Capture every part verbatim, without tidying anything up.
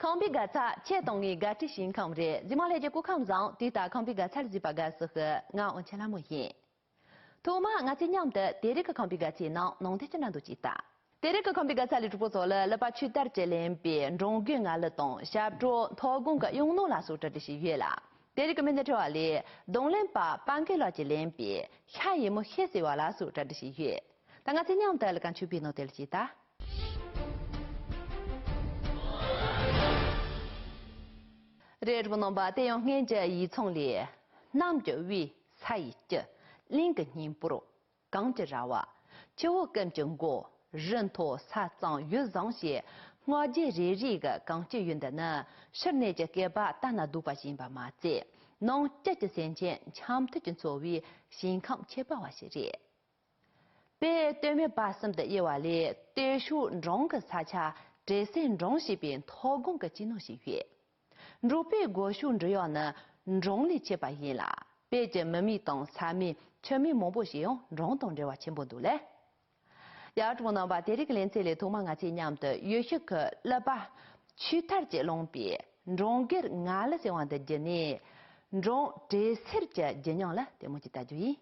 ཁང་པའི་དགའ་ཚལ་ཆེད་གཏོང་ངའི་དགའ་སྤྲོའི་ཞིང་ཁམས་རེད། གཟིགས་མོ་ལྷན་རྒྱས་སྐུ་ཁམས་བཟང་། དུས་ལྟར་ཁང་པའི་དགའ་ཚལ་གཟིགས་པར་དགའ་བསུ་ཞུ། ང་དབང་ཆེན་ལྷ་མོ་ཡིན། ཐོག་མར་ང་ཚོས་མཉམ་དུ་དེ་རིང་གི་ཁང་པའི་དགའ་ཚལ་ནང་ནང་དོན་ཅིག་འགྲན་བསྡུར་ཅིག་བལྟ། དེ་རིང་གི་ཁང་པའི་དགའ་ཚལ་ལས་གྲོགས་པོ་ཚོ་ལ་ཀླད་པ་ཆུ་དར་གྱིས་ལེན་པའི་འབྲོང་རྒོད་ང་ལི་དང་ཞབས་བྲོ་མཐོ་སྒང་གི་གཡུང་ནོར་ལ་སོགས་གྲ་སྒྲིག་བྱས་ཡོད་ལ། དེ་རིང་གི་མི་སྣའི་དྲི་བ་ལས་རྡུང་ལེན་པ་པང་གི་ལགས་ཀྱིས་ལེན་པའི་ཤ་ཡི་མོ་ཤེས་ཟེར་བ་ལ་སོགས་གྲ་སྒྲིག་བྱས་ཡོད། ད་ང་ཚོས་མཉམ་དུ་ལ་གང་ཆུ་བི་ནོ་དེ་ལ་ཅིག་ལྟ། རེད། རོགས་རྣམ་པ། དེ་ཡང་སྔོན་གྱི་ཡིག་ཚང་ལས། གནམ་གྱི་དབུས། ས་ཡི་དཀྱིལ། གླིང་གི་སྙིང་པོར། གངས་ཀྱི་ར་བ། ཆུ་བོ་ཀུན་གྱི་མགོ། རི་མཐོ་ས་གཙང་ཡུལ་བཟང་ཞེས། སྔགས་རྒྱུད་རེ་རེ་གི་གངས་ཀྱི་ཡུལ་འདི་ནི་ཕྱི་སྣོད་ཀྱི་བསྐལ་པ་གཏན་ལ་ལྡོག་པ་ཞིག་ཡིན་པ་མ་ཚད། ནང་བཅུད་ཀྱི་སེམས་ཅན་འཆམ་མཐུན་གྱིས་འཚོ་བའི་ཞིང་ཁམས་ཁྱད་པར་བ་ཞིག་རེད། དཔལ་སྟོད་སྨད་བར་གསུམ་དུ་དབྱེ་བ་ལས། སྟོད་ཕྱོགས་འབྲོང་གི་ས་ཆ་བྲེ་སེར་འབྲོང་ཞེས་པའི་མཐོ་སྒང་གི་སྤྱི་ནོར་ཞིག་ཡོད། འབྲོག་པའི་སྒོ་ཕྱུགས་འབྲི་གཡག་ནི་འབྲོང་ལས་མཆེད་པ་ཡིན་ལ། དཔལ་གྱི་མི་མེད་དང་ས་མེད་ཆུ་མེད་མང་པོ་ཞིག་ཡང་འབྲོང་དང་འབྲེལ་བ་ཆེན་པོ་འདུག་ལེ། ཡ། གྲོགས་རྣམ་པ། དེ་རིང་གི་ལེ་ཚན་ལས་ཐོག་མར་ང་ཚོས་མཉམ་དུ་ཡུལ་ཤུལ་གྱི་ཀླད་པ་ཆུ་དར་གྱིས་ལེན་པའི་འབྲོང་རྒོད་ང་ལི་ཟེར་བ་འདི་བརྒྱུད་ནས། འབྲོང་བྲེ་སེར་གྱི་བརྒྱུད་རིམ་ལ་ལྟད་མོ་ཅིག་ལྟ་རྒྱུ་ཡིན།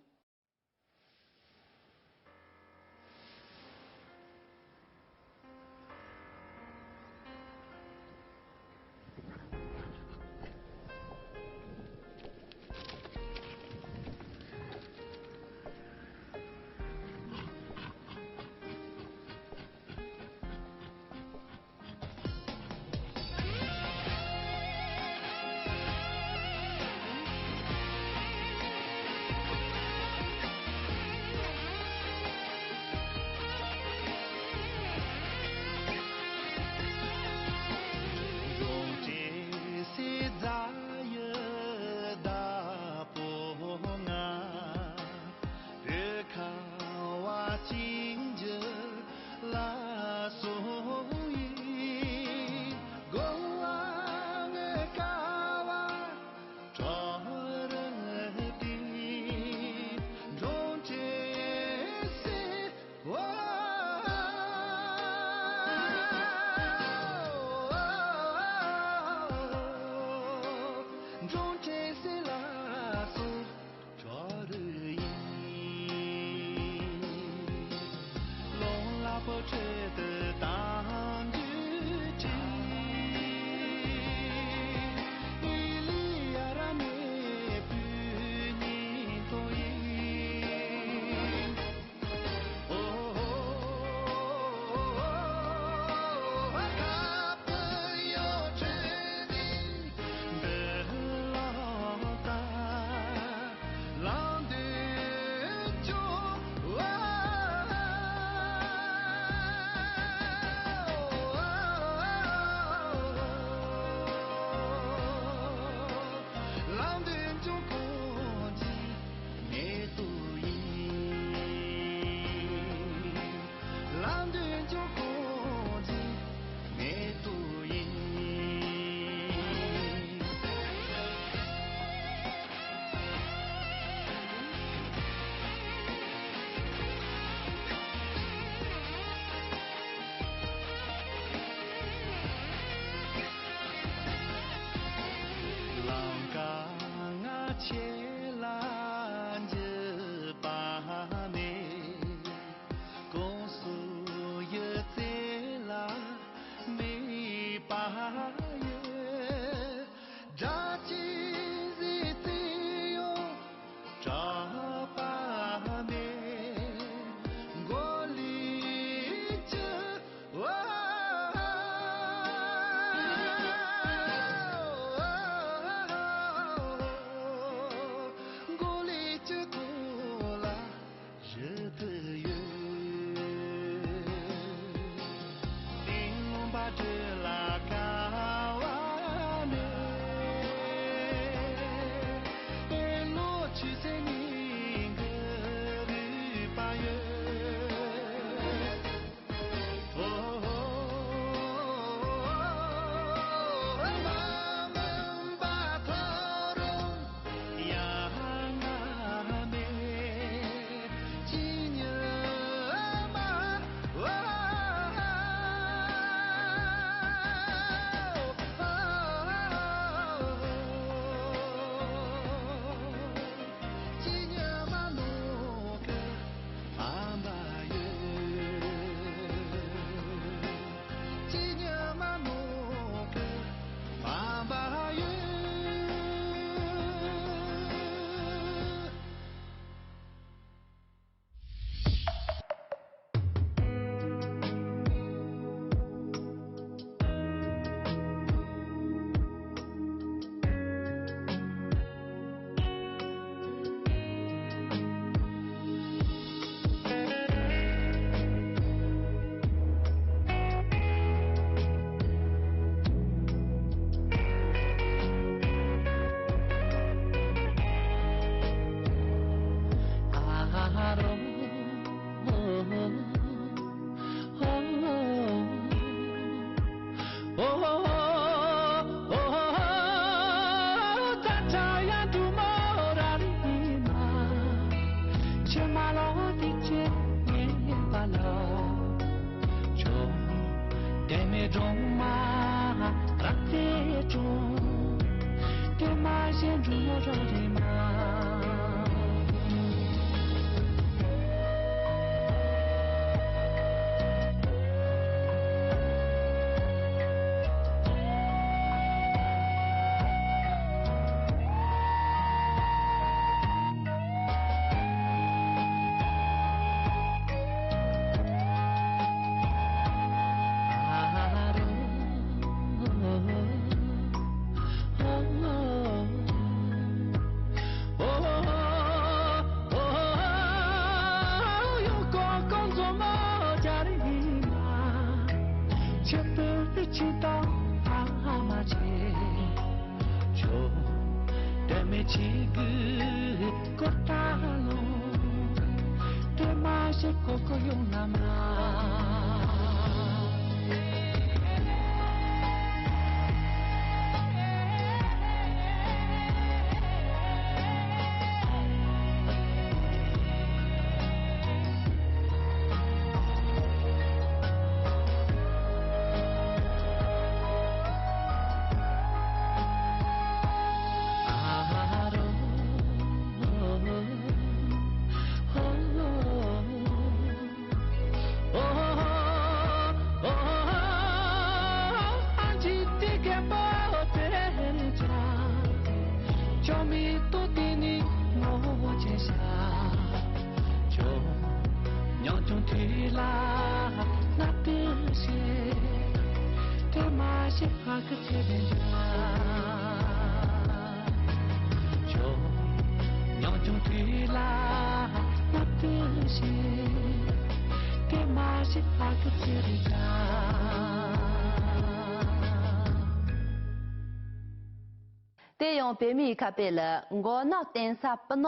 དེ་ཡང་བོད་མིའི་ཁ་དཔེ་ལ་མགོ་ནག་བསྟེན་ས་སྤུ་ནག་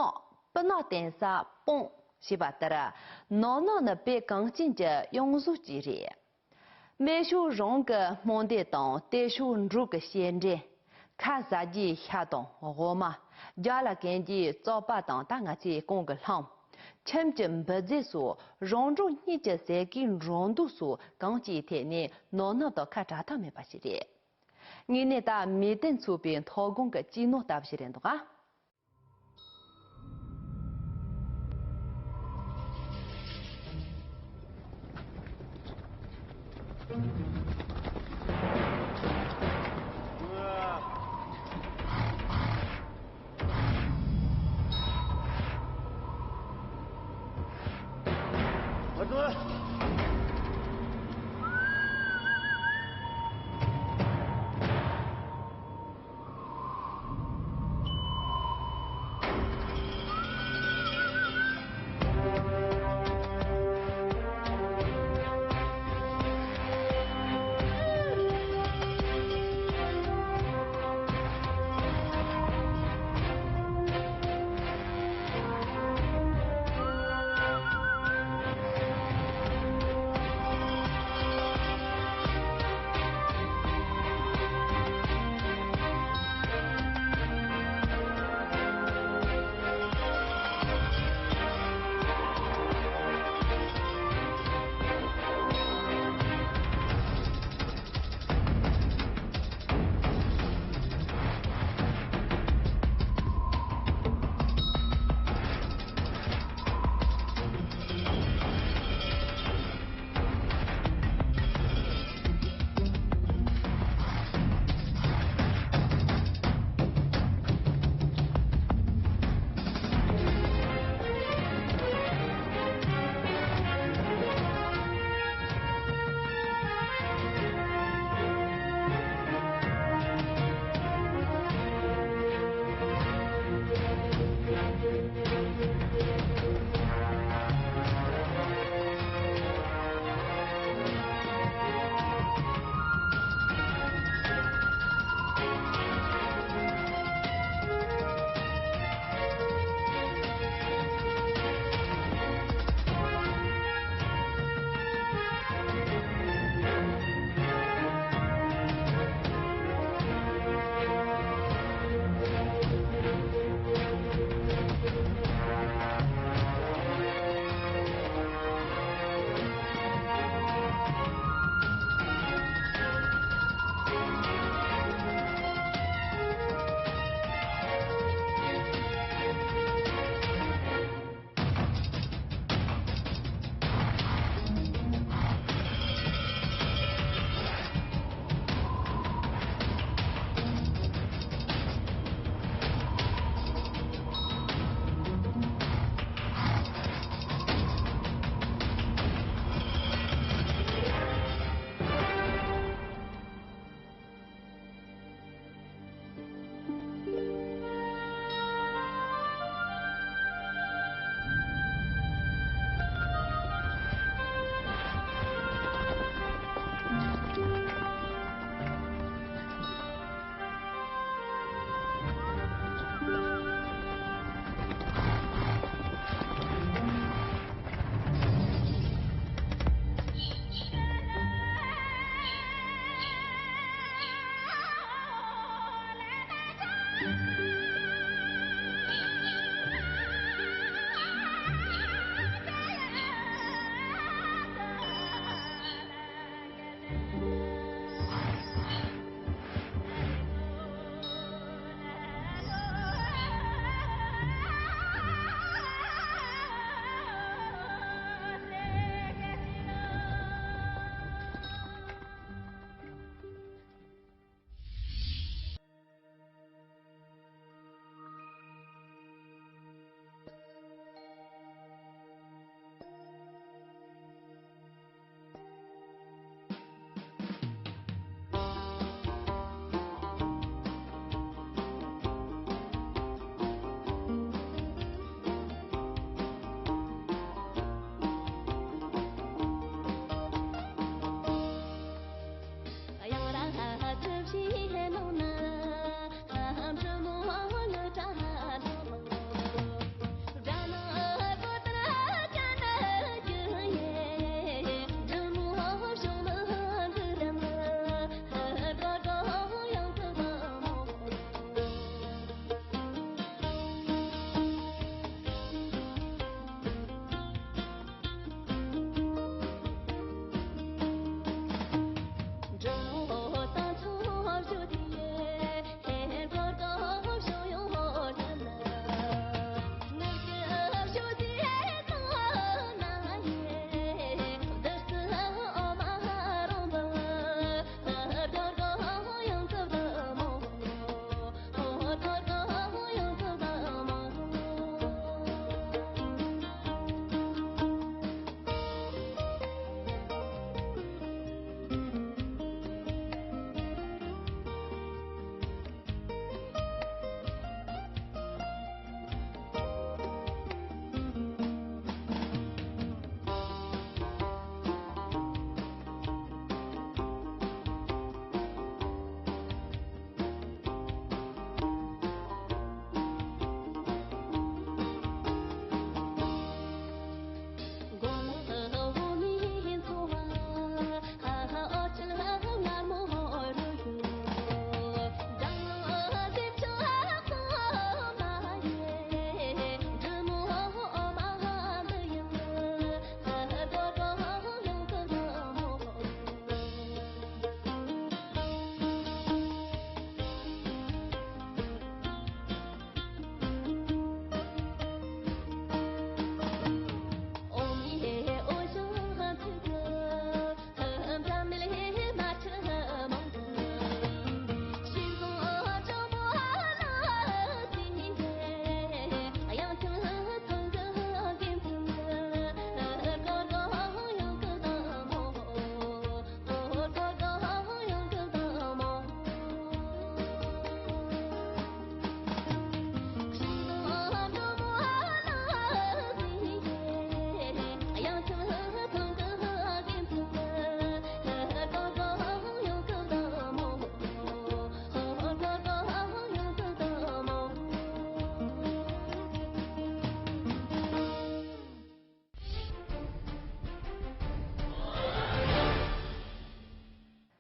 སྤུ་ནག་བསྟེན་ས་སྤོང་ཞེས་པ་ལྟར། ནོར་ནག་ནི་བོད་གངས་ཅན་གྱི་གཡང་གཟར་ཅིག་རེད། སྨད་ཕྱོགས་རང་གི་སྨོན་སྡེ་དང་སྟོད་ཕྱོགས་འབྲུག་གི་བཤད་འདྲེན། ཁ་ཟ་རྒྱུའི་ཤ་དང་འོ་མ། རྒྱ་ལ་གན་རྒྱུའི་བཙོག་པ་དང་ད་ང་ཚོའི་གོང་གི་ལྷམ། ཁྱིམ་གྱི་འབུལ་རྫས་སོགས་རང་གྲོང་གཉིས་ཀྱི་ཟས་གོས་འགྲོ་འདུག་སོགས་གང་ཅིའི་ཐད་ནས་ནོར་ནག་དང་ཁ་བྲལ་ཐབས་མེད་པ་ཞིག་རེད། དངོས་གནས་ད་མེས་དེན་ཚོགས་པའི་མཐོ་སྒང་གི་སྤྱི་ནོར་ལྟ་བུ་ཞིག་རེད་འདུག་ག།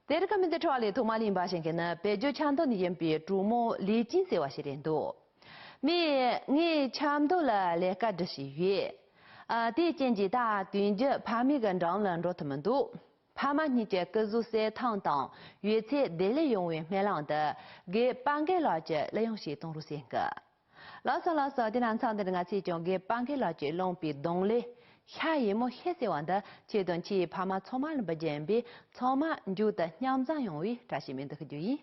དེ་རིང་གི་མི་འདི་འཕྲོ་བ་ལས་ཐོག་མ་ལ་ཡིན་པ་ཞིག་གི་ནི་བོད་བརྒྱུད་ཆབ་མདོ་ནས་ཡིན་པའི་གྲོགས་མོ་ལི་ཅིན་ཟེར་བ་ཞིག་རེད་འདུག་མི་ངས་ཆབ་མདོ་ལ་ལས་ཀ་འདྲ་ཞིག་ཡོད། ཨ། དེའི་རྐྱེན་གྱིས་ད་དུས་རྒྱུན་ཕ་མེས་ཀྱི་འགྲམ་ལ་འགྲོ་ཐུབ་མི་འདུག་ཕ་མ་གཉིས་ཀྱི་སྐུ་གཟུགས་གསལ་ཐང་དང་ཡོད་ཚད་བདེ་ལེགས་ཡོང་བའི་སྨོན་ལམ་དུ་རྒན་པ་འགས་ལགས་ཀྱིས་གླུ་དབྱངས་ཤིག་གཏོང་རོགས་ཟེར་གི། ལགས་སོ་ལགས་སོ། དེ་ན་མཚམས་འདིར་ང་ཚོས་ཀྱང་རྒན་པ་འགས་ལགས་ཀྱིས་བླངས་པའི་གདོང་ལེན། ཤ་ཡི་མོ་ཤེས་ཟེར་བ་འདི་ཁྱེད་དང་ཁྱེད་ཡི་ཕ་མ་ཚང་མ་ལ་འབུལ་རྒྱུ་ཡིན་པས། ཚང་མ་མཇུག་ཏུ་མཉམ་བཟང་ཡོང་བའི་བཀྲ་ཤིས་སྨོན་འདུན་ཞུ་རྒྱུ་ཡིན།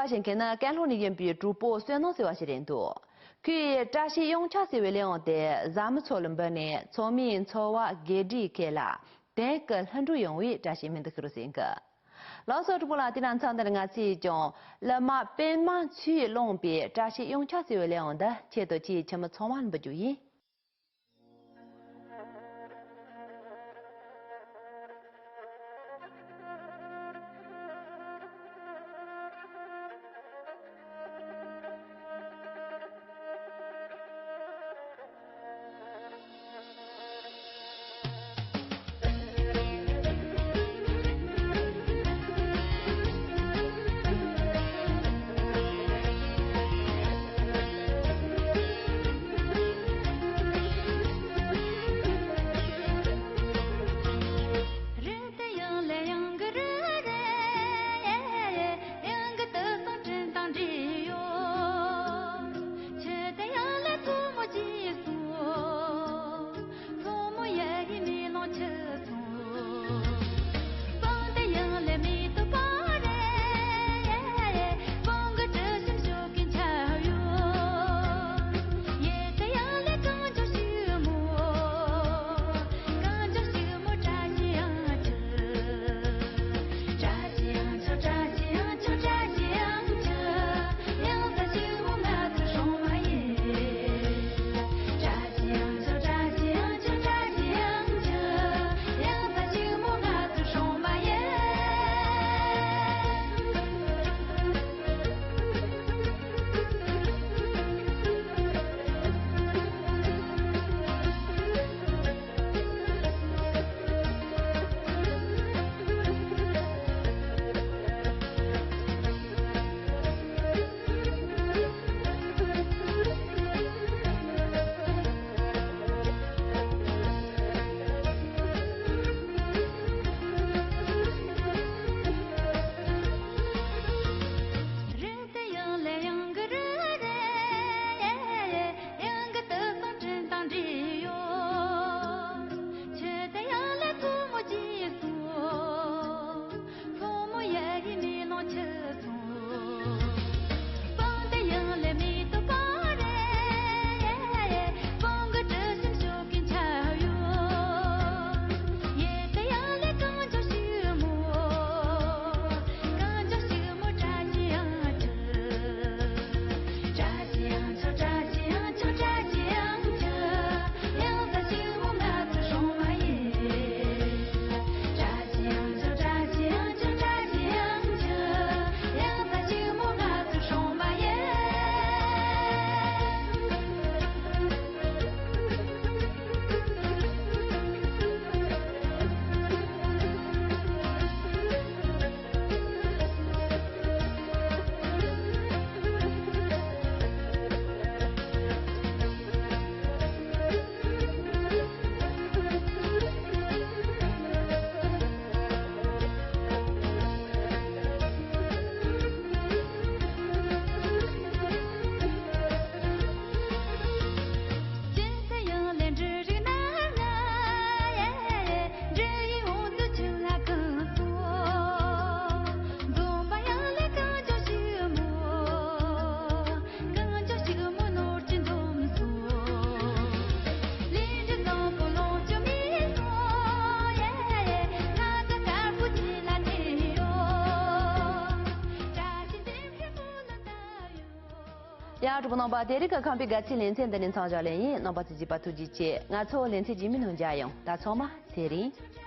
བཤད་མཁན་ནི་ཀན་ལྷོ་ནས་ཡིན་པའི་གྲོགས་པོ་བསོད་ནམས་ཟེར་བ་ཞིག་རེད་འདུག་ཁོས་བཀྲ་ཤིས་གཡང་ཆགས་ཟེར་བའི་གླེང་བ་དེ་བཟའ་མི་ཚོ་ལ་འབུལ་ནས་ཚོགས་མིའི་འཚོ་བ་དགེ་སྒྲིག་སྐོར་ལ་དེང་སྐུ་ལྷུན་གྲུབ་ཡོང་བའི་བཀྲ་ཤིས་སྨོན་འདུན་ཞུ་རོགས་ཟེར་གི། ལགས་སོ་གྲོགས་པོ་ལགས། དེ་ན་མཚམས་འདིར་ང་ཚོས་ཀྱང་གླུ་མ་པད་མ་མཚོས་བླངས་པའི་བཀྲ་ཤིས་གཡང་ཆགས་ཟེར་བའི་གླེང་བ་འདི་ཆེད་དུ་ཁྱེད་ཁྱིམ་མི་ཚང་མ་ལ་འབུལ་རྒྱུ་ཡིན། ཡ་གྲོགས་པོ་རྣམ་པ། དེ་རིང་གི་ཁམས་པའི་དགའ་ཚལ་ལེ་ཚན་འདི་ནས་མཚམས་བཞག་ལེ་ཡིན། རྣམ་པ་ཚོས་གཟིགས་པར་ཐུགས་རྗེ་ཆེ། ང་ཚོ་ལེ་ཚན་རྗེས་མའི་ནང་མཇལ་ཡོང་། ད་ཚང་མ་ཚེ་རིང་།